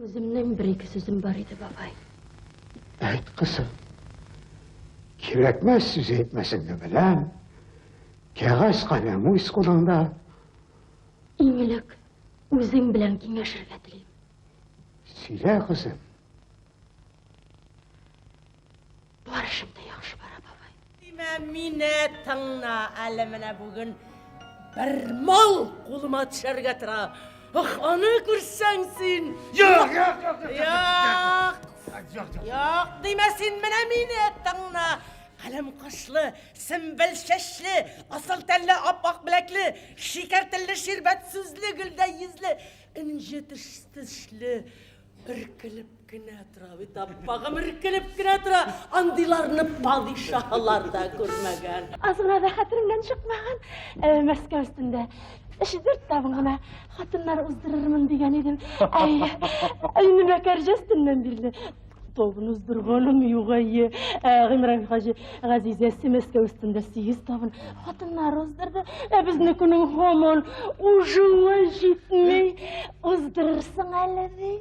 Үземнең бер-ике сүзем бар иде, бабай. Әйт, кызым. Кирәкмәс сүз әйтмәсеңне беләм. Кәгазь каләм үз кулыңда. Иң элек үзең белән киңәшергә телим. Сөйлә, кызым. Бар эшем дә яхшы бара, бабай. Димә, мине тыңла әле менә бүген бер мал кулыма төшәргә тора. Ох, аны күрсәң син. Юк, юк, юк, юк. Юк, юк, димә син менә мине тыңла. Каләм кашлы, сөмбел чәчле, асыл тәнле, ап-ак беләкле, шикәр телле, ширбәт сүзле, гөлдәй йөзле, энҗе тешле, Өркелеп кенә тора бит, аппагым, өркелеп кенә тора. Андыйларны падишаһлар да күрмәгән. Аз гына да хәтеремнән чыкмаган. Э, Мәскәү өстендә өч-дүрт табын гына хатыннар уздырырмын дигән идем. Әй, инде кәрҗә өстеннән бирле табын уздырганым юк, әйе. Э, Гыймран хаҗи Газизәсе Мәскәү өстендә сигез табын хатыннар уздырды. Ә безнекенең һаман ужуы җитми. Уздырырсың әле, ди.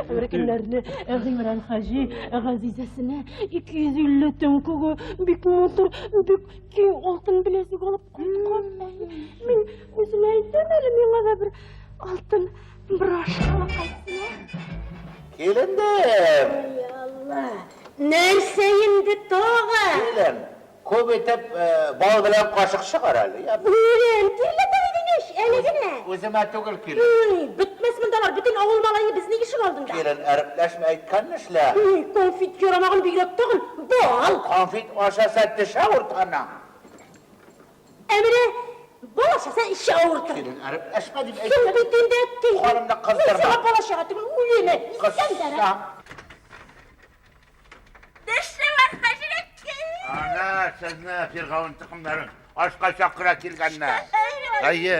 Бер көннәрне Гыймран хаҗи Газизәсенә 250 тәңкәгә бик матур, бик киң алтын беләзек алып кайткан. Мин үзенә әйтәм әле, миңа да бер алтын брошка алып кайтсын. Килендем! Ай, Алла! Нәрсә инде тагы? Килен, күп итеп бал белән кашык чыгар әле. Үләм, тирләтә идең ич, әле генә. Үземә түгел, килен. Ой, бетмәс монда бар, бөтен авыл малае безнең ишек алдында. Килен, әрепләшмә, әйткәнне эшлә. Ой, конфет ярамаган бигрәк тагын, бал. Конфет ашаса теш авырта аның. Ә менә бал ашаса эче авыртыр. Килен, әрепләшмә дип әйттем. Соң бит инде, әткәй. Канымны кыздырма. Мин сиңа бал ашарга түгел, үлеме. Кызсаң. Дәшәвәр хәзрәткә! Ана, сезне фиргавен токымнарын ашка чакыра килгәннәр. Әйе,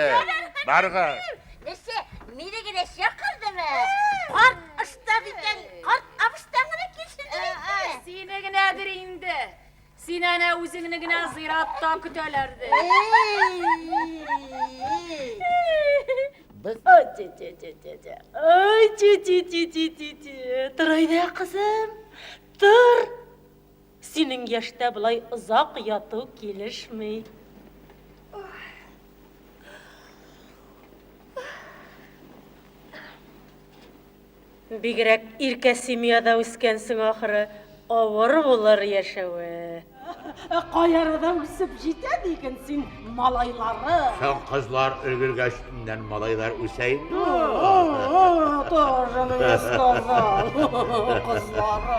барыгыз. Нәрсә, мине генә чакырдымы? Карт остаз икән, карт абыстан гына килсен дип әйттеме? Сине генәдер инде. Син әнә үзеңне генә зиратта көтәләрдер. Без Ай, ти ти ти ти ти. Ай, ти ти ти ти ти ти. Тор әйдә, кызым. Тор. Синең яшьтә болай озак яту килешми. Бигрәк иркә семьяда үскәнсең ахры, авыр булыр яшәве. Кай арада үсеп җитә диген син малайлары. Соң кызлар өлгергәч, иннән малайлар үсә инде. Тоже мне сказал. Кызлары.